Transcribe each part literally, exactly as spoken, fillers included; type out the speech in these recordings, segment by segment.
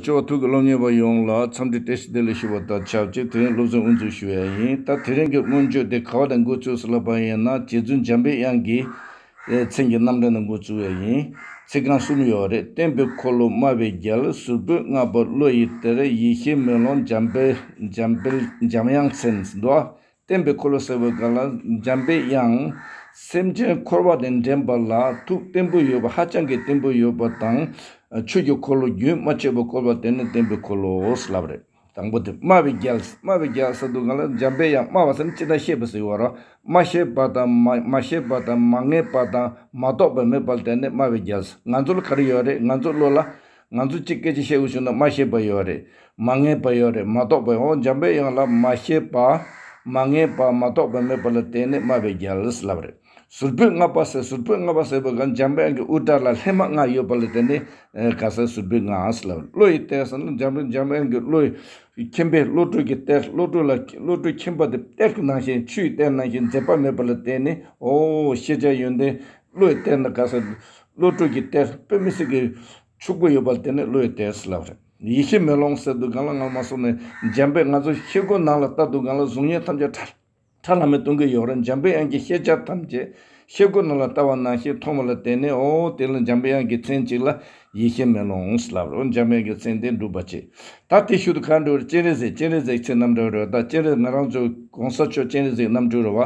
ཆེ་བ་ཐུགས་ཀྱི་སློབ་གཉེར་བ་ཡོངས་ལ་འཚམས་འདྲི་བཀྲ་ཤིས་བདེ་ལེགས་ཞུ་བ་དང་ཆབས་ཅིག་དེ་རིང་སློབ་ཚན་དབུ་འཛུགས་ཞུ་ཡ་ཡིན། ད་དེ་རིང་གི་སྔོན་བརྗོད་དེ་ག་བ་དང་འགོ་ཚུགས་སུ་ལབ་པ་ཡིན་ན། རྗེ་བཙུན་འཇམ་པའི་དབྱངས་ཀྱི་མཚན་གྱི་རྣམ་གྲངས་ནས་འགོ་བཙུགས་ཡ་ཡིན། ཚིག་རྐང་གསུམ་ཡོད་རེད། བརྟན་པའི་འཁོར་ལོ་སྨྲ་བའི་རྒྱལ། ཟུར་ཕུད་ལྔ་པ་བློ་ཡི་གཏེར། ཡེ་ཤེས་མེ་ལོང་འཇམ་དཔལ་འཇམ་དཔལ་འཇམ་དབྱངས་མཚན་འདུག་བརྟན་པའི་འཁོར་ལོ་ཟེར་བའི་སྒང་ལ་འཇམ་པའི་དབྱངས་སེམས་ཅན་འཁོར་བ་དང་འདྲེན་པ་ལ་ཐུགས་བརྟན་པོ་ཡོད་པ། ཧ་ཅང་གི་བརྟན་པོ་ཡོད་པ་དང་། ཆོས་ཀྱི་འཁོར་ལོ་རྒྱུན་མ་ཆད་པར་བསྐོར་བ་དེ་ནི་བརྟན་པའི་འཁོར་ལོ་ལབ་རེད། དང་པོ་དེ་སྨྲ་བའི་རྒྱལ། སྨྲ་བའི་རྒྱལ་ཟེར་དུས་སྒང་ལ་འཇམ་པའི་དབྱངས་སྨྲ་བ་ཟེར་ན་ཅི་ལྟར་བཤད་པ་ཟེར་བ་རེད། སྨྲ་ཤེས་པ་དང་མ་མ་ཤེས་པ་དང་མ་ངེས་པ་དང་མ་རྟོགས་པ་མེད་པ་ལ་བརྟེན་ནས་སྨྲ་བའི་རྒྱལ། ང་ཚོ་ལ་ག་རེ་ཡོད་རེད། ང་ཚོ་བློ་ལ། ང་ཚོ་གཅིག་སྐད་ཆ་བཤད་དགོས་བྱུང་ན་མ་ཤེས་པ་ཡོད་རེད། མ་ངེས་པ་ཡོད་རེད། མ་རྟོགས་པ་ཡོད། འོ་འཇམ་པའི་དབྱངས་ལ་མ་ཤེས་པ། མ་ངེས་པ། མ་རྟོགས་པ་མེད་པ་ལ་བརྟེན་ནས་སྨྲ་བའི་རྒྱལ་ལབ་རེད། ཟུར་ཕུད་ལྔ་པ་ཟེར། ཟུར་ཕུད་ལྔ་པ་ཟེར་བའི་སྒང་འཇམ་པའི་དབྱངས་ཀྱི་དབུ་སྐྲ་ལ་ལྷེ་མ་ལྔ་ཡོད་པ་ལ་བརྟེན་ནས་ག་ཟེར་ཟུར་ཕུད་ལྔ་ཟེར་ལབ་རེད། བློ་ཡི་གཏེར་ཟེར་ན་འཇམ་པའི་འཇམ་དབྱངས་ཀྱི་བློ་ཡི་མཁྱེན་པའི་བློ་གྲོས་ཀྱི་གཏེར། བློ་གྲོས་ལ་བློ་གྲོས་མཁྱེན་པ་དེ་གཏེར་གྱི་ནང་བཞིན་ཆུ་ཡི་གཏེར་ནང་བཞིན་འཛད་པ་མེད་པ་ལ་བརྟེན་ནས། འོ་ཤེས་བྱ་ཡོན་ཏན་བློ་ཡི་གཏེར་ན་ག་ཟེར་བློ་གྲོས་ཀྱི་གཏེར་དཔེ་མི་སྲིད་ཀྱི་ཕྱུག་པོ་ཡོད་པ་ལ་བརྟེན་ནས་བློ་ཡི་གཏེར་ཟེར་ལབ་རེད། ཡེ་ཤེས་མེ་ལོང་ཟེར་དུས་སྒང་ལ་ང་མ་སོང་ནས་འཇམ་པའི་ང་ཚོ་ཤེལ་སྒོ་ནང་ལ་ལྟ་དུས་སྒང་ལ་གཟུགས་བརྙན་ཐམས་ཅད་ཁྲ་ཁྲ་ལམ་མེ་གཏོང་གི་ཡོད་རེད། འཇམ་པའི་དབྱངས་ཀྱི་ཤེས་བྱ་ཐམས་ཅད་ཤེལ་སྒོ་ནང་ལ་ལྟ་བ་ནང་བཞིན་མཐོང་བ་ལ་བརྟེན་ནས། འོ་དེ་ལ་འཇམ་པའི་དབྱངས་ཀྱི་མཚན་གཅིག་ལ་ཡེ་ཤེས་མེ་ལོང་ལབ་རེད། འཇམ་པའི་དབྱངས་ཀྱི་མཚན་དེ་འགྲུབ་པ་བྱེད། ད་དེ་ཤུལ་དུ་ག་འགྲོ་རེད། སྤྱན་རས་གཟིགས། སྤྱན་རས་གཟིགས་མཚན་རྣམ་གྲངས་རེད། ད་སྤྱན་རས་ང་རང་ཚོ་གོང་ས་མཆོག་སྤྱན་རས་གཟིགས་རྣམ་སྤྲུལ་རེད་བ།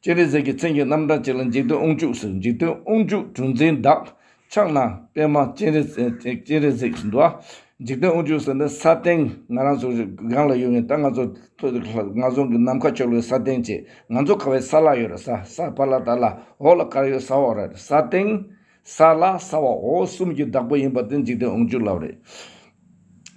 སྤྱན་རས་གཟིགས་ཀྱི་མཚན་གྱི་རྣམ་གྲངས་གཅིག་ལ་འཇིག་རྟེན་དབང་ཕྱུག་ཟེར། འཇིག་རྟེན་དབང་ཕྱུག་གྲུ་འཛིན་བདག་ཕྱག་ན་པདྨ་སྤྱན་རས་སྤྱན་རས་གཟིགས་ཟེར་འདུག་ཨ། འཇིག་རྟེན་དབང་ཕྱུག་ཟེར་ན་ས་སྟེང་ང་རང་ཚོ་སྒང་ལ་ཡོད་མཁན། ད་ང་ཚོ་ང་ཚོ་གི་ནམ་མཁའ་ཕྱོགས་ལ་ས་སྟེང་བྱས། ང་ཚོ་ག་བའི་ས་ལ་ཡོད་རེད། ས་ས་པ་ལ་ད་ལ་འོག་ལ་ག་རེ་ཡོད། ས་འོག་རེད། ས་སྟེང་ས་ལ་ས་འོག་འོ་གསུམ་གྱི་བདག་པོ་ཡིན་པ་དེ་འཇིག་རྟེན་དབང་ཕྱུག་ལབ་རེད།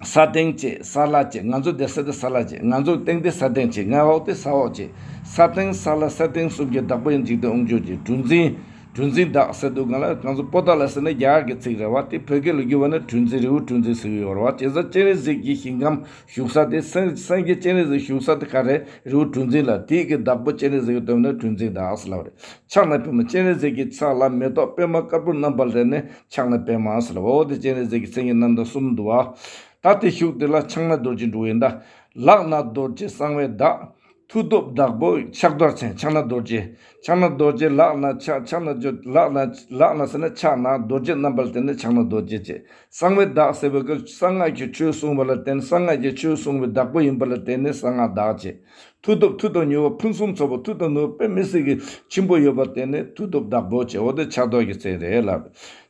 ས་སྟེང་བྱས། ས་ལ་བྱས། ང་ཚོ་བསྡད་ས་དེ་ས་ལ་བྱས། ང་ཚོ་སྟེང་དེ་ས་སྟེང་བྱས། ང་འོག་དེ་ས་འོག་བྱས། ས་སྟེང་ས་ལ་ས་སྟེང་གསུམ་གྱི་བདག་པོ་ཡིན། འཇིག་རྟེན་དབང་ཕྱུག་ཅེས། གྲུ་འཛིན། གྲུ་འཛིན་བདག་ཟེར་དུས་སྒང་ལ་ང་ཚོ་པོ་ཏ་ལ་ཟེར་ན་རྒྱ་གར་གྱི་ཚིག་རེད་བ། དེ་བོད་སྐད་ལ་བསྒྱུར་བ་ན་གྲུ་འཛིན། རི་བོ་གྲུ་འཛིན་ཟེར་གྱི་ཡོད་རེད་བ། བྱས་ཙང་སྤྱན་རས་གཟིགས་ཀྱི་ཞིང་ཁམས་བཞུགས་ས་དེ། སངས་སངས་རྒྱས་སྤྱན་རས་གཟིགས་བཞུགས་ས་དེ་ག་རེ་རེད། རི་བོ་གྲུ་འཛིན་ལ། དེའི་གི་བདག་པོ་སྤྱན་རས་གཟིགས་ཀྱི་སྟོན་ན་གྲུ་འཛིན་བདག་ཟེར་ལབ་རེད། ཕྱག་ན་པདྨ། སྤྱན་རས་གཟིགས་ཀྱི་ཕྱག་ལ་མེ་ཏོག་པདྨ་དཀར་པོ་བསྣམས་པ་ལ་བརྟེན་ནས་ཕྱག་ན་པདྨ་ཟེར་ལབ། འོ་དེ་སྤྱན་རས་གཟིགས་ཀྱི་མཚན་གྱི་རྣམ་གྲངས་གསུམ་འདུག་བ། ད་དེ་གཞུག་དེ་ལ་ཕྱག་ན་རྡོ་རྗེ་འགྲོ་ཡིན་ད། ལག་ན་རྡོ་རྗེ་གསང་བའི་བདག་མཐུ་སྟོབས་བདག་པོ་ཕྱག་རྡོར་མཚན། ཕྱག་ན་རྡོ་རྗེ། ཕྱག་ན་རྡོ་རྗེ་ལག་ན་ཕྱག་ཕྱག་ན་རྡོ་ལག་ན་ལག་ན་ཟེར་ན་ཕྱག་ན་རྡོ་རྗེ་བསྣམས་པ་ལ་བརྟེན་ནས་ཕྱག་ན་རྡོ་རྗེ་བྱས། གསང་བའི་བདག་ཟེར་བའི་སྐབས་གསང་སྔགས་ཀྱི་ཆོས་གསུངས་པ་ལ་བརྟེན། གསང་སྔགས་ཀྱི་ཆོས་གསུངས་པའི་བདག་པོ་ཡིན་པ་ལ་བརྟེན་ནས་གསང་སྔགས་བདག་བྱས། མཐུ་སྟོབས་མཐུ་དང་ནུས་པ་ཕུན་སུམ་ཚོགས་པ། མཐུ་དང་ནུས་པ་དཔེ་མི་སྲིད་ཀྱི་ཆེན་པོ་ཡོད་པར་བརྟེན་ནས་མཐུ་སྟོབས་བདག་པོ་བྱས། འོ་དེ་ཕྱག་རྡོར་གྱི་མཚན་རེད་ལབ།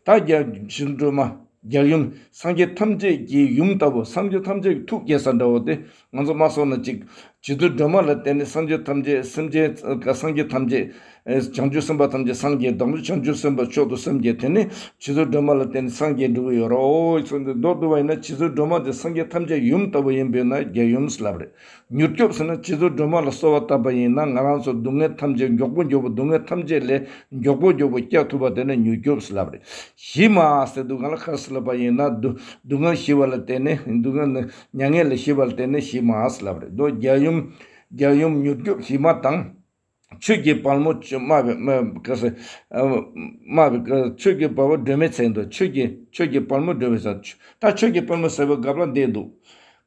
ད་རྒྱལ་བྱེ་བ་སྒྲོལ་མ། རྒྱལ་ཡུམ། སངས་རྒྱས་ཐམས་ཅད་ཀྱི་ཡུམ་ལྟ་བུ། སངས་རྒྱས་ཐམས་ཅད་ཀྱི་ཐུགས་དགྱེས་ས་འདྲ་བོ་དེ། ང་ཚོ་མ་སོང་ན་ཅིག་རྗེ་བཙུན་སྒྲོལ་མ་ལ་བརྟེན་ནས་སངས་རྒྱས་ཐམས་ཅད་སེམས་ཅན་སངས་རྒྱས་ཐམས་ཅད་བྱང་ཆུབ་སེམས་དཔའ་ཐམས་ཅད་སངས་རྒྱས། བདག་མོ་བྱང་ཆུབ་སེམས་དཔའ་མཆོག་ཏུ་སེམས་བསྐྱེད། དེ་ནི་རྗེ་བཙུན་སྒྲོལ་མ་ལ་བརྟེན་ནས་སངས་རྒྱས་འགྲུབ་ཀྱི་ཡོད་རེད། འོ་ཚོ་འདི་མདོར་བསྡུ་བ་ཡིན་ན་རྗེ་བཙུན་སྒྲོལ་མ་དེ་སངས་རྒྱས་ཐམས་ཅད་ཡུམ་ལྟ་བུ་ཡིན་པས་ན་རྒྱལ་ཡུམ་ལབ་རེད། མྱུར་སྐྱོབ་ཟེར་ན་རྗེ་བཙུན་སྒྲོལ་མ་ལ་གསོལ་བ་བཏབ་པ་ཡིན་ན་ང་རང་ཚོ་སྡུག་བསྔལ་ཐམས་ཅད་མགྱོགས་པོ་མགྱོགས་པོ་སྡུག་བསྔལ་ཐམས་ཅད་ལས་མགྱོགས་པོ་མགྱོགས་པོ་སྐྱབས་ཐུབ་པ་དེ་ནི་མྱུར་སྐྱོབ་ཟེར་ལབ་རེད། ཞི་མ་ཟེར་དུས་སྒང་ལ་ག་རེ་ཟེར་ལབ་པ་ཡིན་ན་སྡུག་སྡུག་བསྔལ་ཞི་བ་ལ་བརྟེན་ནས་སྡུག་བསྔལ་ནི་མྱ་ངན་ལས་ཞི་བ་ལ་བརྟེན་ནས་ཞི་མ་ཟེར་ལབ་རེད། མདོ་རྒྱལ་ཡུམ། རྒྱལ་ཡུམ་མྱུར་སྐྱོབ་ཞི་མ་དང་། ཆོས་ཀྱི་དཔལ་མོ་ཆོས་སྨྲ་བའི་སྨྲ་ག་ཟེར། སྨྲ་བའི་ཆོས་ཀྱི་དཔལ་མོ་སྒྲོལ་མའི་མཚན་དུ། ཆོས་ཀྱི་ཆོས་ཀྱི་དཔལ་མོ་སྒྲོལ་མའི་མཚན། ད་ཆོས་ཀྱི་དཔལ་མོ་ཟེར་བའི་སྐབས་ལ་འདི་འདུག་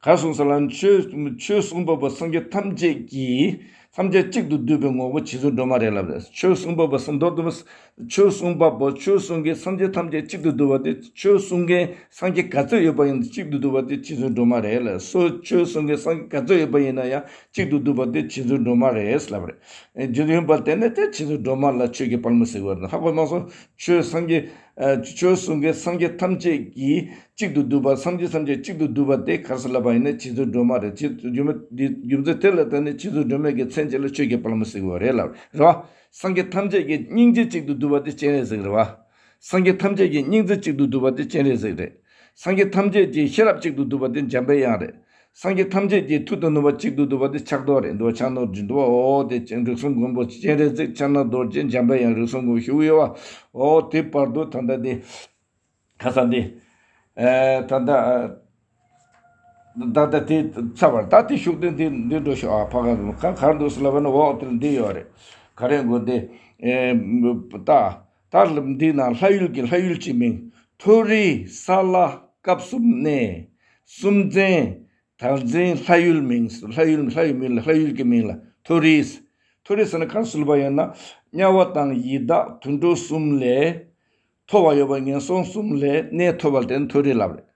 ག་གསུངས་ས་ལ་ཆོས་ཆོས་གསུངས་པ་པོ་སངས་རྒྱས་ཐམས་ཅད་ཀྱི་ཐམས་ཅད་གཅིག་ཏུ་བསྡུས་པའི་ངོ་བོ་རྗེ་བཙུན་སྒྲོལ་མ་རེད་ལབ་རེད། ཆོས་གསུངས་པ་པོ་སངས་མདོར་བསྡུ་བ། ཆོས་གསུངས་པ་པོ་ཆོས་གསུང་མཁན་སངས་རྒྱས་ཐམས་ཅད་གཅིག་ཏུ་བསྡུས་པ་དེ། ཆོས་གསུང་མཁན་སངས་རྒྱས་ག་ཚོད་ཡོད་པ་ཡིན་གཅིག་ཏུ་བསྡུས་པ་དེ་རྗེ་བཙུན་སྒྲོལ་མ་རེད་ལ། སོ་ཆོས་གསུང་མཁན་སངས་རྒྱས་ག་ཚོད་ཡོད་པ་ཡིན་ན་ཡང་གཅིག་ཏུ་བསྡུས་པ་དེ་རྗེ་བཙུན་སྒྲོལ་མ་རེད་ལབ་རེད། རྗེ་བཙུན་ཡིན་པ་དེ་ནས་དེ་རྗེ་བཙུན་སྒྲོལ་མ་ལ་ཆོས་ཀྱི་དཔལ་མོ་ཟེར་བ་རེད། ཧ་གོ་མ་སོང་། ཆོས་སངས་རྒྱས་ཆོས་གསུང་མཁན་སངས་རྒྱས་ཐམས་ཅད་ཀྱིས་གཅིག་ཏུ་བསྡུས་པ། སངས་རྒྱས་ཐམས་ཅད་གཅིག་ཏུ་བསྡུས་པ་དེ་ག་རེ་ཟེར་ལབ་པ་ཡིན་ན་རྗེ་བཙུན་སྒྲོལ་མ་རེད། རྗེ་བཙུན་སྒྲོལ་མ་འདི་རྒྱུ་མཚན་དེ་ལ་བརྟེན་ནས་རྗེ་བཙུན་སྒྲོལ་མའི་གི་མཚན་ཅིག་ལ་ཆོས་ཀྱི་དཔལ་མོ་ཟེར་གི་ཡོད་རེད་ལབ་རེད་བ། སངས་རྒྱས་ཐམས་ཅད་ཀྱི་སྙིང་རྗེ་གཅིག་ཏུ་བསྡུས་པ་དེ་སྤྱན་རས་གཟིགས་རེད་བ། སངས་རྒྱས་ཐམས་ཅད་ཀྱི་སྙིང་རྗེ་གཅིག་ཏུ་བསྡུས་པ་དེ་སྤྱན་རས་གཟིགས་རེད། སངས་རྒྱས་ཐམས་ཅད་ཀྱི་ཤེས་རབ་གཅིག་ཏུ་བསྡུས་པ་དེ་འཇམ་པའི་དབྱངས་རེད། སངས་རྒྱས་ཐམས་ཅད་ཀྱི་མཐུ་དང་ནུས་པ་གཅིག་ཏུ་བསྡུས་པ་དེ་ཕྱག་རྡོར་རེད། འདུག་བ། ཕྱག་རྡོར་འདུག་བ། འོ་དེ་རིགས་གསུམ་མགོན་པོ་སྤྱན་རས་གཟིགས་ཕྱག་ན་རྡོ་རྗེ་འཇམ་པའི་དབྱངས་རིགས་གསུམ་མགོན་པོ་ཞུ་གི་ཡོད་བ། འོ་དེ་བར་དུ་ད་ལྟ་དེ། ཁ་ས་འདི། ཨེ་ད་ལྟ། ད་ལྟ་དེ་ཚར་བར་ད་དེ་ཤུགས་ལྡན་འདི་འདི་འགྲོ་ཤོག་ཨ་ཕ་ག་ག་གར་འདུག་ཟེར་ལབ་ན་འོག་དེར་འདི་ཡོད་རེད། ག་རེ་འགོ་འདི། ཨེ་ད་ད་འདི་ན་ལྷ་ཡུལ་གྱི་ལྷ་ཡུལ་གྱི་མིང་མཐོ་རིས་ས་ལ་སྐབས་གསུམ་གནས། སུམ་རྩེན། དལ་འཛིན། ལྷ་ཡུལ་མིང་། ལྷ་ཡུལ། ལྷ་ཡུལ་མིང་ལ། ལྷ་ཡུལ་གྱི་མིང་ལ་མཐོ་རིས། མཐོ་རིས་ཟེར་ན་ག་རེ་ཟེར་བ་ཡིན་ན། དམྱལ་བ་དང་ཡི་དྭགས་དུད་འགྲོ་གསུམ་ལས་མཐོ་བ་ཡོད་པ་ངན་སོང་གསུམ་ལས་གནས་མཐོ་བ་དེ་ནི་མཐོ་རིས་ལབ་རེད།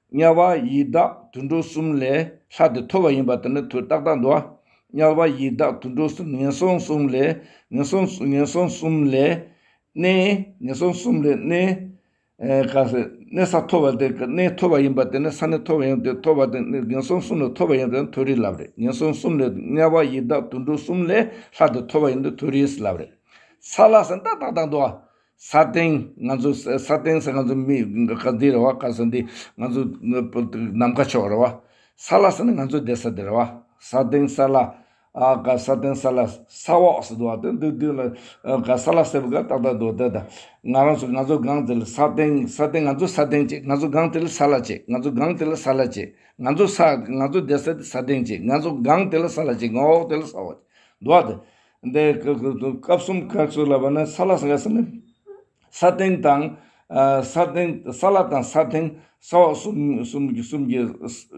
དམྱལ་བ་ཡི་དྭགས་དུད་འགྲོ་གསུམ་ལས་ལྷ་དེ་མཐོ་བ་ཡིན་པ་དེ་ནི་མཐོ། ཏག་ཏག་འདུག་ཨ། དམྱལ་བ་ཡི་དྭགས་དུད་འགྲོ་གསུམ། ངན་སོང་གསུམ་ལས། ངན་སོང་། ངན་སོང་གསུམ་ལས་གནས། ངན་སོང་གསུམ་ལས་གནས། ཨེ། ག་ཟེར། གནས་ས་མཐོ་བ་དེ། གནས་མཐོ་བ་ཡིན་པ་དེ་ནི། ས་གནས་མཐོ་བ་ཡིན་དེ། མཐོ་བ་དེ་ནི་ངན་སོང་གསུམ་ལས་མཐོ་བ་ཡིན་དེ་མཐོ་རིས་ལབ་རེད། ངན་སོང་གསུམ་ལས། དམྱལ་བ་ཡི་དྭགས་དུད་འགྲོ་གསུམ་ལས་ལྷ་དེ་མཐོ་བ་ཡིན་དེ་མཐོ་རིས་ལབ་རེད། ས་ལ་ཟེར་ན་ཏག་ཏག་འདུག་ཨ། ས་སྟེང་། ང་ཚོ་ས་སྟེང་ཟེར། ང་ཚོ་མི་ག་འདི་རེད་བ། ག་ས་འདི། ང་ཚོ་ནམ་མཁའ་ཕྱོགས་རེད་བ། ས་ལ་ཟེར་ན་ང་ཚོ་བསྡད་ས་དེ་རེད་བ། ས་སྟེང་ས་ལ། ཨ། ག་ས་སྟེང་ས་ལ། ས་འོག་ཟེར་འདུག་བ། དེ་འདུག་འདུག་ལ། ཨ། ག་ས་ལ་ཟེར་བ་ག་ཏག་ཏག་འདུག་དེ་ད་ང་རང་ཚོ། ང་ཚོ་སྒང་དེ་ལ་ས་སྟེང་། ས་སྟེང་། ང་ཚོ་ས་སྟེང་གཅིག་ང་ཚོ་སྒང་དེ་ལ་ས་ལ་གཅིག་ང་ཚོ་སྒང་དེ་ལ་ས་ལ་གཅིག་ང་ཚོ་ས། ང་ཚོ་བསྡད་ས་དེ་ས་སྟེང་གཅིག་ང་ཚོ་སྒང་དེ་ལ་ས་ལ་གཅིག་ང་འོག་དེ་ལ་ས་འོག་གཅིག་འདུག་བ། དེ། འདི་སྐབས་གསུམ་ག་ཚོད་ལབ་པ་ན། ས་ལ་ཟེར་ག་ཟེར་ན། ས་སྟེང་དང་། ཨ། ས་སྟེང་། ས་ལ་དང་ས་སྟེང་། ས་འོག་གསུམ། གསུམ་གྱི། གསུམ་གྱི།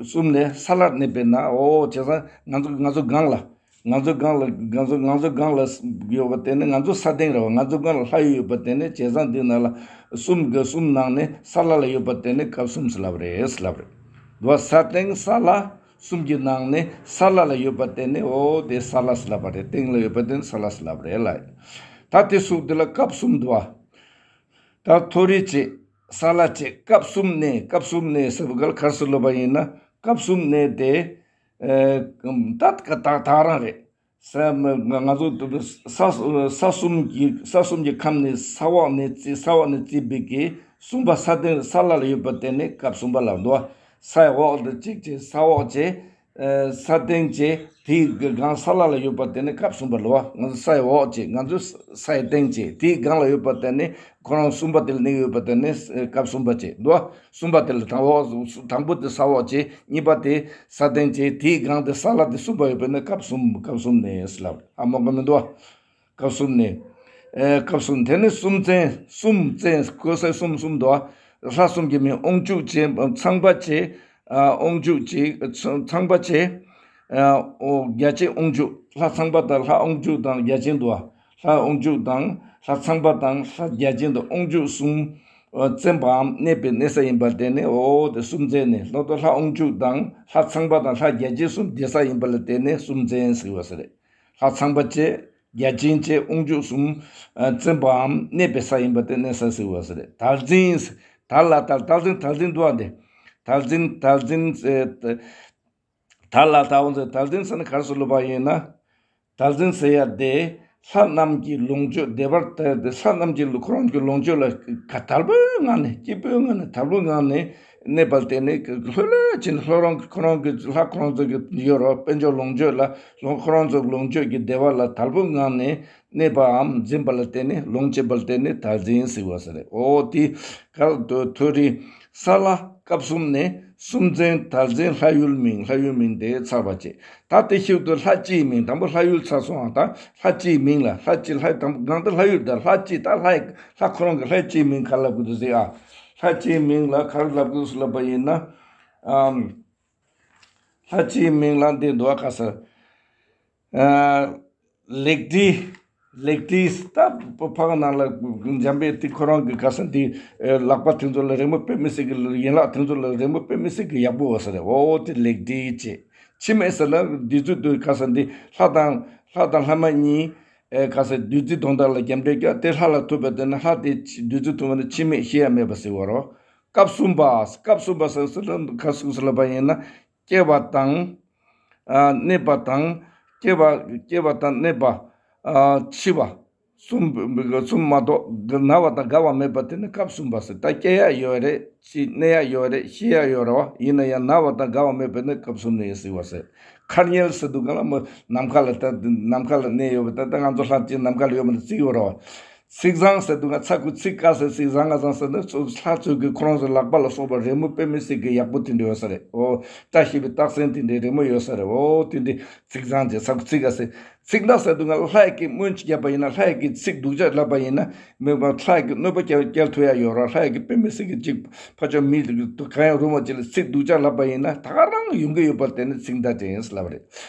གསུམ་ལས་ས་ལར་གནས་པས་ན། འོ། བྱས་ཙང་ང་ཚོ། ང་ཚོ་སྒང་ལ། ང་ཚོ་སྒང་ལ། ང་ཚོ། ང་ཚོ་སྒང་ལ་ཡོད་པ་དེ་ནི་ང་ཚོ་ས་སྟེང་རེད་བ། ང་ཚོ་སྒང་ལ་ལྷ་ཡུལ་ཡོད་པ་དེ་ནི། བྱས་ཙང་འདི་ནང་ལ་གསུམ་གྱི། གསུམ་ནང་ནས་ས་ལ་ལ་ཡོད་པ་དེ་ནི་སྐབས་གསུམ་ཟེར་ལབ་རེད། ཟེར་ལབ་རེད། འདུག་བ། ས་སྟེང་ས་ལ། གསུམ་གྱི་ནང་ནས་ས་ལ་ལ་ཡོད་པ་དེ་ནི། འོ། དེ་ས་ལ་ཟེར་ལབ་པ་རེད། སྟེང་ལ་ཡོད་པ་དེ་ནི་ས་ལ་ཟེར་ལབ་རེད་ལ། ད་དེ་གཟུགས་དེ་ལ་སྐབས་གསུམ་འདུག་བ། ད་མཐོ་རིས་བྱས། ས་ལ་བྱས། སྐབས་གསུམ་གནས། སྐབས་གསུམ་གནས་ཟེར་བ་ག་ལ་ག་རེ་ཟེར་ལབ་པ་ཡིན་ན། སྐབས་གསུམ་གནས་དེ། ཨེ། ད་ད་ད་རང་རེད། ས། ང་ཚོ་ས། ས་གསུམ་གྱི། ས་གསུམ་གྱི་ཁམས་ནས། ས་འོག་ནས་བརྩིས། ས་འོག་ནས་བརྩིས་པའི་གི་གསུམ་པ་ས་སྟེང་ས་ལ་ལ་ཡོད་པ་དེ་ནི་སྐབས་གསུམ་པ་ལ་འདུག་བ། ས་ཡི་འོག་ཏུ་གཅིག་བྱས། ས་འོག་བྱས། ཨ། ས་སྟེང་བྱས། དེའི་སྒང་ས་ལ་ལ་ཡོད་པ་དེ་ནི་སྐབས་གསུམ་པ་ལ་བ། ང་ཚོ་ས་ཡི་འོག་བྱས། ང་ཚོ་ས་ཡི་སྟེང་བྱས། དེའི་སྒང་ལ་ཡོད་པ་དེ་ནི་ཁོ་རང་གསུམ་པ་དེ་ལ་གནས་ཡོད་པ་དེ་ནི་སྐབས་གསུམ་པ་བྱས་འདུག་བ། གསུམ་པ་དེ་ལ་དང་པོ། དང་པོ་དེ་ས་འོག་བྱས། གཉིས་པ་དེ་ས་སྟེང་བྱས། དེའི་སྒང་དེ་ས་ལ་དེ་གསུམ་པ་ཡོད་པ་ནི་སྐབས་གསུམ། སྐབས་གསུམ་གནས་ལབ། ཨ། མོ་ག་མི་འདུག་བ། སྐབས་གསུམ་གནས། ཨེ། སྐབས་གསུམ། དེ་ནི་གསུམ་རྩེན། གསུམ་རྩེན། གོ་ས་གསུམ་གསུམ་འདུག་བ། ལྷ་གསུམ་གྱི་མིང་། དབང་ཕྱུག་བྱས། ཚངས་པ་བྱས། ཨ། དབང་ཕྱུག་བྱས། ཚངས་པ་བྱས། ཨ། འོ། བརྒྱ་བྱིན་དབང་ཕྱུག་ལྷ་ཚངས་པ་དང་། ལྷ་དབང་ཕྱུག་དང་བརྒྱ་བྱིན་འདུག་བ། ལྷ་དབང་ཕྱུག་དང་། ལྷ་ཚངས་པ་དང་། ལྷ་བརྒྱ་བྱིན་དང་དབང་ཕྱུག་གསུམ། ཨ། རྩེན་པའམ་གནས་པའི་གནས་ས་ཡིན་པ་དེ་ནི། འོ། དེ་གསུམ་རྩེན་གནས། ལྷག་ཏུ་ལྷ་དབང་ཕྱུག་དང་ལྷ་ཚངས་པ་དང་ལྷ་བརྒྱ་བྱིན་གསུམ་བསྡད་ས་ཡིན་པ་ལ་དེ་ནི་གསུམ་རྩེན་ཟེར་བ་ཟེར་རེད། ལྷ་ཚངས་པ་བྱས། བརྒྱ་བྱིན་བྱས། དབང་ཕྱུག་གསུམ། ཨ། རྩེན་པའམ་གནས་པའི་ས་ཡིན་པ་དེ་གནས་ས་ཟེར་བ་ཟེར་རེད། དལ་འཛིན། དལ་ལ་དལ། དལ་འཛིན། དལ་འཛིན་འདུག་བ། འདི་དལ་འཛིན། དལ་འཛིན། ཨེ། དལ་ལ་དལ་འོང་ཟེར། དལ་འཛིན་ཟེར་ན་ག་རེ་ཟེར་ལབ་པ་ཡིན་ན། དལ་འཛིན་ཟེར་ཡ་དེ་ལྷ་རྣམས་ཀྱི་ལོངས་སྤྱོད་བདེ་བར་ལྟ་སྟེ། ལྷ་རྣམས་ཀྱི་ཁོ་རང་གི་ལོངས་སྤྱོད་ལ་ག་དལ་པོའི་ངང་ནས། སྐྱིད་པོའི་ངང་ནས། དལ་པོའི་ངང་ནས་གནས་པ་ལ་བརྟེན་ནས། ལྷོད་ལྷོད་བྱས་ནས། ལྷོད་རང་ཁོ་རང་གི། ལྷ་ཁོ་རང་ཚོ་གི་ཡོད་རེད་བ། དཔལ་འབྱོར་ལོངས་སྤྱོད་ལ། ལོངས། ཁོ་རང་ཚོ་ལོངས་སྤྱོད་ཀྱི་བདེ་བ་ལ་དལ་པོའི་ངང་ནས་གནས་པའམ་འཛིན་པ་ལ་བརྟེན་ནས། ལོངས་སྤྱོད་པ་ལ་བརྟེན་ནས་དལ་འཛིན་ཟེར་བ་ཟེར་རེད། འོ། དེ་ག་ལ་མཐོ་རིས་ས་ལ་སྐབས་གསུམ་གནས། གསུམ་རྩེན། དལ་འཛིན། ལྷ་ཡུལ་མིང་། ལྷ་ཡུལ་མིང་དེ་ཚར་བ་བྱས། ད་དེ་ཤུགས་དུ་ལྷ་སྤྱིའི་མིང་། དང་པོ་ལྷ་ཡུལ་ཚར་སོང་ང་། ད་ལྷ་སྤྱིའི་མིང་ལ། ལྷ་སྤྱི། ལྷ་དང་པོ་སྒང་དེ་ལྷ་ཡུལ། ད་ལྷ་སྤྱི། ད་ལྷ་ཡི། ལྷ་ཁོ་རང་གི་ལྷ་སྤྱིའི་མིང་ག་རེ་ལབ་དགོས་འདུག་ཟེར་ཨ། ལྷ་སྤྱིའི་མིང་ལ་ག་རེ་ལབ་དགོས་ཟེར་ལབ་པ་ཡིན་ན། ཨམ། ལྷ་སྤྱིའི་མིང་ལ་འདི་འདུག་ག་ཟེར། ཨ། ལེགས་བྲིས། ལེགས་བྲིས། ད་ཕ་གི་ནང་ལ་འཇམ་དཔལ་དེ་ཁོ་རང་གི་ག་ཟེར་འདི། ཨེ། ལག་པ་དེ་ཚོ་ལ་རན་པོ་དཔེ་མི་སྲིད་གི། ཡན་ལག་དེ་ཚོ་ལ་རན་པོ་དཔེ་མི་སྲིད་གི་ཡག་པོ་བ་ཟེར་རེད། འོ། དེ་ལེགས་བྲིས་བྱས། འཆི་མེད་ཟེར་ན་བདུད་རྩི་དུ་ག་ཟེར་འདི། ལྷ་དང་། ལྷ་དང་ལྷ་མ་གཉིས། ཨེ། ག་ཟེར། བདུད་རྩི་དོན་དག་ལ་རྒྱབ་འདྲེ་རྒྱག་དེ། ལྷ་ལ་ཐུག་པ་དེ་ནི་ལྷ་དེ་བདུད་རྩི་འཐུང་བ་ནི་འཆི་མེད་ཤི་ཡ་མེད་པ་ཟེར་བ་རོ། སྐབས་གསུམ་པ། སྐབས་གསུམ་པ་ཟེར་ཟེར་ན་ག་ཟེར་ལབ་པ་ཡིན་ན། སྐྱེ་བ་དང་། ཨ། གནས་པ་དང་། སྐྱེ་བ། སྐྱེ་བ་དང་གནས་པ། ཨ། འཆི་བ། གསུམ། གསུམ་མ་གཏོགས་ན་བ་དང་རྒ་བ་མེད་པ་དེ་ནི་སྐབས་གསུམ་པ་ཟེར། ད་སྐྱེ་ཡ་ཡོད་རེད། ཅི། གནས་ཡ་ཡོད་རེད། ཤི་ཡ་ཡོད་རེད་བ། ཡིན་ན་ཡང་ན་བ་དང་རྒ་བ་མེད་པ་ནི་སྐབས་གསུམ་ནས་ཡིན་ཟེར་བ་ཟེར། མཁའ་དབྱིངས་ཟེར་དུས་ག་ལ་མོ་ནམ་མཁའ་ལ། ད་ནམ་མཁའ་ལ་གནས་ཡོད་པ། ད་ད་ང་ཚོ་ལྷ་ཅིག་ནམ་མཁའ་ལ་ཡོད་པ་ནི་བརྩིགས་ཡོད་རེད་བ། ཚིག་བཟང་ཟེར་དུས་ང་ཚ་ཁུ་ཚིག་དཀར་ཟེར། ཚིག་བཟང་ང་བཟང་ཟེར་ན་ཚོ་ལྷ་ཚོ་གི་ཁོ་རང་ཚོ་ལག་པ་ལ་སོགས་པ་རི་མོ་དཔེ་མི་སྲིད་ཀྱི་ཡག་པོ་དེ་འདྲ་ཡོད་ས་རེད། ཨོ། བཀྲ་ཤིས་པའི་རྟགས་མཚན་དེ་འདྲའི་རི་མོ་ཡོད་ས་རེད། ཨོ། དེ་འདྲའི་ཚིག་བཟང་དེ་ཚ་ཁུ་ཚིག་དཀར་ཟེར། ཚིག་མདའ་ཟེར་དུས་ང་ལྷ་ཡི་གི་སྨོན་ཅིག་བརྒྱབ་པ་ཡིན་ན། ལྷ་ཡི་གི་ཚིག་སྡུག་ཅག་ལབ་པ་ཡིན་ན། མི་ལྷ་ཡི་གི་གནོད་པ་སྐྱེལ་སྐྱེལ་ཐུབ་ཡ་ཡོད་ར། ལྷ་ཡི་གི་དཔེ་མི་སྲིད་ཀྱི་ཅིག་ཕ་ཆོས་མི་གང་ཡང་རུང་བ་ཅིག་ལ་ཚིག་སྡུག་ཅག་ལབ་པ་ཡིན་ན། ད་ག་རང་ཡོང་གི་ཡོད་པ་དེ་ནི་ཚིག་མདའ་དེ་ཡིན་ལབ་རེད།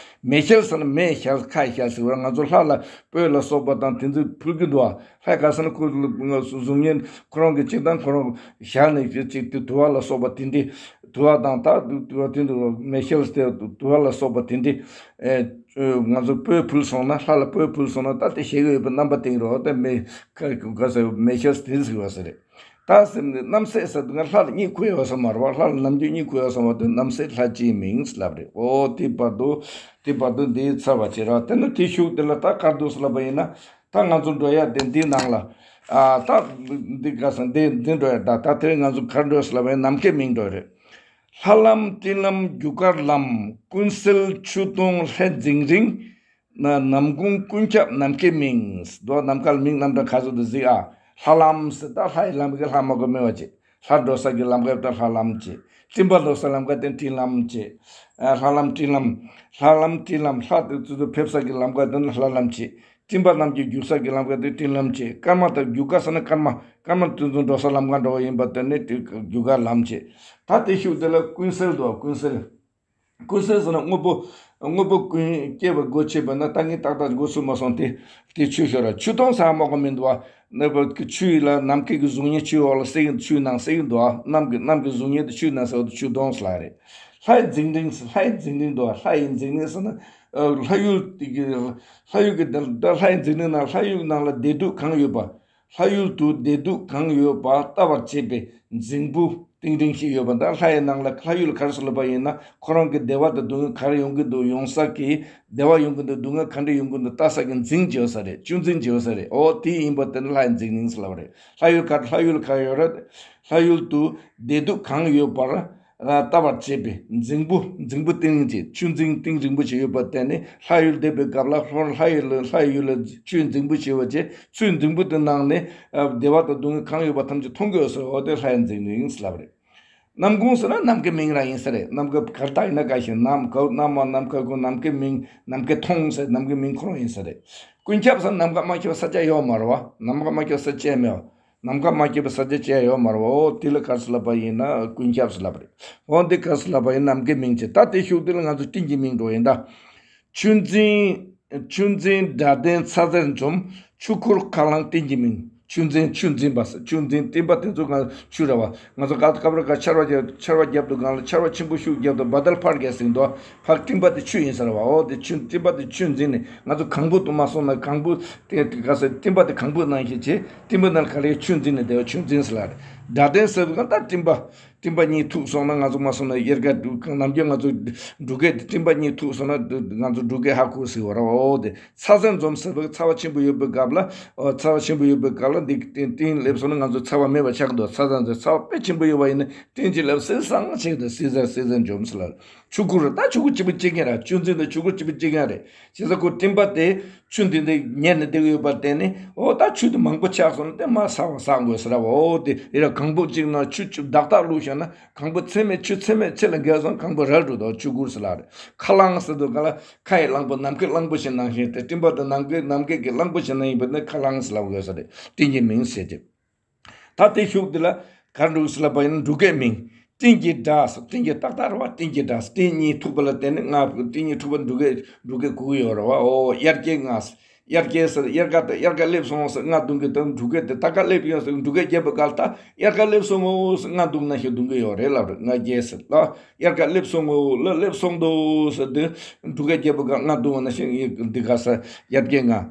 མེ་ཤེལ་ཟེར་ན་མེ་ཤེལ་ཁ་ཤེལ་ཟེར་བ། ང་ཚོ་ལྷ་ལ་སྤོས་ལ་སོགས་པ་དང་དེ་ཚོ་ཕུལ་གྱི་འདུག་ཨ། ལྷ་ག་ཟེར་ན་ཁོ་གཟུགས་བརྙན་ཁོ་རང་གི་སྤྱིར་བཏང་ཁོ་རང་ཞལ་ནས་ཅིག་དེ་དུ་བ་ལ་སོགས་པ་དེ་འདྲའི། དུ་བ་དང་ད་དུ་དུ་བ་དེ་འདྲ་མེ་ཤེལ་དེ་དུ་དུ་བ་ལ་སོགས་པ་དེ་འདྲའི། ཨེ། ང་ཚོ་སྤོས་ཕུལ་སོང་ན། ལྷ་ལ་སྤོས་ཕུལ་སོང་ན། ད་དེ་ཞེ་གི་ཡོད་པའི་རྣམ་པ་བསྟན་རོགས། དེ་མེ་ཁ་ག་ཟེར་མེ་ཤེལ་དེ་ཟེར་བ་ཟེར་རེད། ད་སེམས་ནི་རྣམ་སྲས་ཟེར་དུས་ང་ལྷ་ལ་གཉིད་ཁུག་ཡོད་ས་མ་རེད་བ། ལྷ་ལ་ནམ་རྒྱུན་གཉིད་ཁུག་ཡོད་ས་མ་རེད། རྣམ་སྲས་ལྷ་སྤྱིའི་མིང་ལབ་རེད། ཨོ། དེ་བར་དུ་དེ་བར་དུ་འདི་ཚར་བ་བྱེད་ར། དེ་ནི་དེ་ཤུགས་དེ་ལ་ད་གར་འདུག་ལབ་པ་ཡིན་ན། ད་ང་ཚོ་འགྲོ་ཡ་དེ་འདི་ནང་ལ། ཨ། ད་འདི་ག་ས་འདི་འདི་འགྲོ་ཡ། ད་ད་དེ་ང་ཚོ་གར་འགྲོ་ལབ་པ་ཡིན་ན་ནམ་མཁའི་མིང་འགྲོ་རེད། ལྷ་ལམ་སྤྲིན་ལམ་རྒྱུ་སྐར་ལམ། ཀུན་གསལ་ཆུ་དོང་ལྷས་འཛིང་རིང་། ན་ནམ་གུང་ཀུན་ཁྱབ་ནམ་མཁའི་མིང་། དོ་ནམ་མཁའ་ལ་མིང་རྣམ་གྲངས་ག་ཚོད་དུ་གཟིགས་ཨ། ལྷ་ལམ་ཟེར་ད་ལྷ་ཡི་ལམ་གི་ལྷ་མ་གོ་མེད་པ་ཅིག་ལྷ་འགྲོ་ས་གི་ལམ་ཁ་དེ་ལྷ་ལམ་བྱེད། སྤྲིན་པ་འགྲོ་ས་ལམ་ཁ་དེ་སྤྲིན་ལམ་བྱེད། ཨ། ལྷ་ལམ་སྤྲིན་ལམ། ལྷ་ལམ་སྤྲིན་ལམ། ལྷ་དེ་ཚོ་ཚོ་ཕེབས་ས་གི་ལམ་ཁ་དེ་ནི་ལྷ་ལམ་བྱེད། སྤྲིན་པ་རྣམས་ཀྱི་རྒྱུག་ས་གི་ལམ་ཁ་དེ་སྤྲིན་ལམ་བྱེད། སྐར་མ་དང་རྒྱུ་སྐར་ཟེར་ན་སྐར་མ། སྐར་མ་དེ་ཚོ་འགྲོ་ས་ལམ་ཁ་འགྲོ་བ་ཡིན་པ་དེ་ནི་དེ་རྒྱུ་སྐར་ལམ་བྱེད། ད་དེ་ཤུགས་དེ་ལ་ཀུན་གསལ་དུ་ཀུན་གསལ། ཀུན་གསལ་ཟེར་ན་དངོས་པོ། དངོས་པོ་ཀུན་སྐྱེ་བ་སྒོ་ཕྱེ་བ་ན་ད་ངས་ཏག་ཏག་འགོ་ཚུགས་མ་སོང་། དེ་དེ་ཆུ་ཤོར་ར། ཆུ་དོང་ཟེར་མ་གོ་མི་འདུག་བ། ནམ་མཁའི་གི་ཆུ་ཡི་ལ་ནམ་མཁའི་གི་གཟུགས་བརྙན་ཆུའི་འོག་ལ་གསལ་གི། ཆུའི་ནང་གསལ་གི་འདུག་བ། གནམ་གི་གནམ་གི་གཟུགས་བརྙན་དེ་ཆུའི་ནང་གསལ་བ་དེ་ཆུ་དོང་ཟེར་ལ་རེད། ལྷ་ཡི་འཛིང་རིང་། ལྷ་ཡི་འཛིང་རིང་འདུག་བ། ལྷ་ཡི་འཛིང་རིང་ཟེར་ན། ལྷ་ཡུལ་དེ་གི་ལྷ་ཡུལ་གི་ད་ལྷ་ཡི་འཛིང་རིང་ན་ལྷ་ཡུལ་ནང་ལ་བདེ་སྡུག་གང་ཡོད་པ། ལྷ་ཡུལ་དུ་བདེ་སྡུག་གང་ཡོད་པ་ལྟ་བར་བྱེད་པའི་རྫིང་བུ་གཏིང་རིང་ཞིག་ཡོད་པ། ད་ལྷ་ཡི་ནང་ལ་ལྷ་ཡུལ་ག་རེ་ཟེར་ལབ་པ་ཡིན་ན། ཁོ་རང་གི་བདེ་བ་དང་སྡུག་བསྔལ་ག་རེ་ཡོང་གི་འདུག་ཡོང་ས་གི། བདེ་བ་ཡོང་གི་འདུག་སྡུག་བསྔལ་ག་འདྲ་ཡོང་གི་འདུག་ལྟ་ས་གི་རྫིང་བྱེད་ས་རེད། ཆུ་རྫིང་བྱེད་ས་རེད། ཨོ། དེ་ཡིན་པ་དེ་ནི་ལྷ་ཡི་རྫིང་རིང་ཟེར་ལབ་རེད། ལྷ་ཡུལ་ག་ལྷ་ཡུལ་ག་ཡོད་རེད། ལྷ་ཡུལ་དུ་བདེ་སྡུག་གང་ཡོད་པར་ལྟ་བར་བྱེད་པའི་རྫིང་བུ། རྫིང་བུ་གཏིང་རིང་ཅིག་ཆུ་རྫིང་གཏིང་རིང་པོ་ཞིག་ཡོད་པ་དེ་ནི་ལྷ་ཡུལ་བསྡད་པའི་སྐབས་ལ་ལྷོར་ལྷ་ཡུལ་ལ་ལྷ་ཡུལ་ལ་ཆུའི་རྫིང་བུ་ཞིག་ཡོད་པ་བྱས། ཆུའི་རྫིང་བུ་དེ་ནང་ནས་བདེ་བ་དང་སྡུག་བསྔལ་གང་ཡོད་པ་ཐམས་ཅད་མཐོང་གི་ཡོད་ས། འོ་དེ་ལྷ་ཡི་རྫིང་རིང་ཟེར་ལབ་རེད། གནམ་གུང་ཟེར་ན་ནམ་མཁའི་མིང་རང་ཡིན་ས་རེད། གནམ་ག་གར་ད་ཡིན་ན་ག་ཞིག་ནམ་ག་གནམ་མ་ནམ་མཁའ་གུང་ནམ་མཁའི་མིང་ནམ་མཁའི་མཐོང་ཟེར་ནམ་མཁའི་མིང་ཁོ་རང་ཡིན་ས་རེད། ཀུན་ཁྱབ་ཟེར་ནམ་མཁའ་མ་ཁྱབ་ས་ཆ་ཡོད་མ་རེད་བ། ནམ་མཁའ་མ་ཁྱབ་ས་ཆ་མེད་བ། ནམ་མཁའ་མ་ཁྱབ་པའི་ས་ཆ་ཅི་ཡང་ཡོད་མ་རེད་བ། འོ་དེ་ལ་ག་རེ་ཟེར་ལབ་པ་ཡིན་ན་ཀུན་ཁྱབ་ཟེར་ལབ་པ་རེད། འོ་འདི་ག་རེ་ཟེར་ལབ་པ་ཡིན་ནམ་མཁའི་མིང་བྱས། ད་དེ་ཤུགས་དེ་ལ་ང་ཚོ་སྤྲིན་གྱི་མིང་འགྲོ་ཡིན་ད། ཆུ་འཛིན། ཆུ་འཛིན་སྒྲ་ལྡན་ཚ་ཟེར་འཛོམས། ཆུ་ཁུར་ཁ་རླངས་སྤྲིན་གྱི་མིང་། ཆུ་འཛིན། ཆུ་འཛིན་པ་ཟེར། ཆུ་འཛིན་སྤྲིན་པ་དེ་ཚོ་གང་ཆུ་རེད་བ། ང་ཚོ་ག་སྐབས་རེ་ག་ཆར་བ་རྒྱབ་ཆར་བ་རྒྱབ་དུས་སྒང་ལ་ཆར་བ་ཆེན་པོ་ཤུགས་རྒྱབ་དུས་བ་དལ་ཕར་རྒྱག་ཟིན་འདུག་ཕར་སྤྲིན་པ་དེ་ཆུ་ཡིན་ས་རེད་བ། འོ་དེ་ཆུ་སྤྲིན་པ་དེ་ཆུ་འཛིན་ནས་ང་ཚོ་གངས་བུ་དུ་མ་སོང་ན་གངས་བུ་དེ་ག་ས་སྤྲིན་པ་དེ་གངས་བུ་ནང་བཞིན་བྱས། སྤྲིན་པ་ནང་ག་ལེར་ཆུ་འཛིན་ནས་བསྡད་པ་ཆུ་འཛིན་ཟེར་ལ་རེད། སྒྲ་ལྡན་ཟེར་བ་ད་སྤྲིན་པ། སྤྲིན་པ་གཉིས་ཐུག་སོང་ན་ང་ཚོ་མ་སོང་ན་དབྱར་ཁ་འབྲུག་ནམ་རྒྱུན་ང་ཚོ་འབྲུག་སྐད་དེ་སྤྲིན་པ་གཉིས་ཐུག་སོང་ན་ང་ཚོ་འབྲུག་སྐད་ཧ་གོ་ཟེར་བ་རེད། འོ་དེ་ཚ་ཟེར་འཛོམས་ཟེར་བ་ཚ་བ་ཆེན་པོ་ཡོད་པའི་སྐབས་ལ། འོ་ཚ་བ་ཆེན་པོ་ཡོད་པའི་སྐབས་ལ་འདི་སྤྲིན་སླེབས་སོང་ན་ང་ཚོ་ཚ་བ་མེད་པ་ཆགས་འདུག་ཚ་ཟེར་འཛོམས་ཚ་བ་དཔེ་ཆེན་པོ་ཡོད་པ་ཡིན་ན་སྤྲིན་གྱི་ལབ་སིལ་སང་ཆེ་གི་འདུག་སིལ་ཟེར་སིལ་ཟེར་འཛོམས་ཟེར་ལ། ཆུ་ཁུར་ད་ཆུ་ཁུར་གཅིག་པུ་གཅིག་རྐྱང་ར། ཆུ་འཛིན་དང་ཆུ་ཁུར་གཅིག་པུ་གཅིག་རྐྱང་རེད། བྱས་ཙང་ཁོ་སྤྲིན་པ་དེ་ཆུ་འདི་འདི་ཉལ་ནས་བསྡད་ཀྱི་ཡོད་པར་བརྟེན་ནས། འོ་ད་ཆུ་དེ་མང་པོ་ཆགས་སོང་ན་དེ་མར་ཟག་པ་ཟག་དགོས་ཟེར་བ། འོ་དེ་ཡིན་ར་གངས་བུ་གཅིག་ནང་ཆུ་ཆུ་བདག་རྟགས་བླུགས་བཞག་ན་གངས་བུ་ཚད་མེད་ཆུ་ཚད་མེད་ཆེ་ལ་བརྒལ་སོང་གངས་བུ་རལ་འགྲོ་དོ་ཆུ་ཁུར་ཟེར་ལ་རེད། ཁ་རླངས་ཟེར་དུས་ག་ལ་ཁ་ཡི་རླངས་པ་ནམ་མཁའི་རླངས་པ་ཞིག་ནང་བཞིན་དེ་སྤྲིན་པ་དེ་ནམ་མཁའི་ནམ་མཁའི་གི་རླངས་པ་ཞིག་ནང་ཡིན་པ་ནི་ཁ་རླངས་ཟེར་ལ་དགོས་ས་རེད། སྤྲིན་གྱི་མིང་ཟེར་གྱི། ད་དེ་ཤུགས་འདི་ལ་ག་རེ་འདུག་ཟེར་ལབ་པ་ཡིན་ན་འབྲུག་སྐད་མིང་། སྤྲིན་གྱི་སྒྲ་ཟེར། སྤྲིན་གྱི་ཏག་ཏག་རེད་བ། སྤྲིན་གྱི་སྒྲ་ཟེར། སྤྲིན་གཉིས་ཐུག་པ་ལ་བརྟེན་ནས་ང་སྤྲིན་གཉིས་ཐུག་པ་འབྲུག་སྐད་འབྲུག་སྐད་གོ་གི་ཡོད་རེད་བ། འོ་དབྱར་སྐྱེས་རྔ་ཟེར། དབྱར་སྐྱེས་ཟེར་དབྱར་ཁ་དང་དབྱར་ཁ་སླེབས་སོང་ཟེར་རྔ་རྡུང་གི་དང་འབྲུག་སྐད་དེ་ད་ག་སླེབས་ཡོང་ཟེར་འབྲུག་སྐད་རྒྱབ་པའི་སྐབས་ད་དབྱར་ཁ་སླེབས་སོང་ངོ་ཟེར་རྔ་རྡུང་ན་ཞིག་རྡུང་གི་ཡོད་རེད་ལབ་རེད། རྔ་སྐྱེས་ཟེར་ལ་དབྱར་ཁ་སླེབས་སོང་ངོ་ལ་སླེབས་སོང་དོ་ཟེར་དུས་འབྲུག་སྐད་རྒྱབ་པའི་སྐབས་རྔ་རྡུང་བ་ན་ཞིག་འདི་ག་ཟེར་དབྱར་སྐྱེས་རྔ།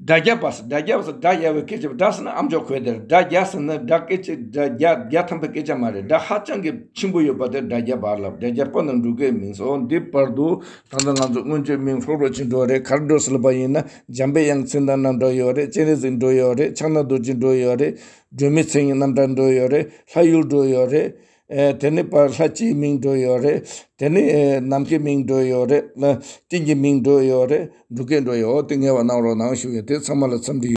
སྒྲ་རྒྱབ་པ་ཟེར། སྒྲ་རྒྱབ་ཟེར་སྒྲ་རྒྱབ་པའི་སྐད་ཆ། སྒྲ་ཟེར་ན་ཨ་མཆོག་གོས་དེར། སྒྲ་རྒྱབ་ཟེར་ན་སྒྲ་སྐད་ཆ་སྒྲ་རྒྱབ་རྒྱབ་ཐམ་པའི་སྐད་ཆ་མ་རེད། སྒྲ་ཧ་ཅང་གི་ཆེན་པོ་ཡོད་པ་དེ་སྒྲ་རྒྱབ་པ་ལབ། སྒྲ་རྒྱབ་པ་ནི་འབྲུག་སྐད་མིང་སོ། འདི་བར་དུ་ད་ལྟ་ང་ཚོ་སྔོན་ཆད་མིང་ལྷོ་རོ་ཅིག་འགྲོ་རེད། གར་འགྲོ་ཟེར་ལབ་པ་ཡིན་ན་འཇམ་པའི་དབྱངས་མཚན་དང་རྣམ་གྲངས་ཡོད་རེད། སྤྱན་རས་གཟིགས་འགྲོ་ཡོད་རེད། ཕྱག་ན་རྡོ་རྗེ་འགྲོ་ཡོད་རེད། སྒྲོལ་མའི་མཚན་ཉིད་རྣམ་གྲངས་འགྲོ་ཡོད་རེད། ལྷ་ཡུལ་འགྲོ་ཡོད་རེད། ཨེ་དེ་ནས་པ་ལྷ་སྤྱིའི་མིང་འགྲོ་ཡོད་རེད། དེ་ནས་ཨེ་ནམ་མཁའི་མིང་འགྲོ་ཡོད་རེད། ལ་སྤྲིན་གྱི་མིང་འགྲོ་ཡོད་རེད། འབྲུག་སྐད་འགྲོ་ཡོད། དེ་ངེས་པ་གནང་རོགས་གནང་ཞུ་ཡོད། དེ་ཚང་མ་ལ་འཚམས་འདྲི།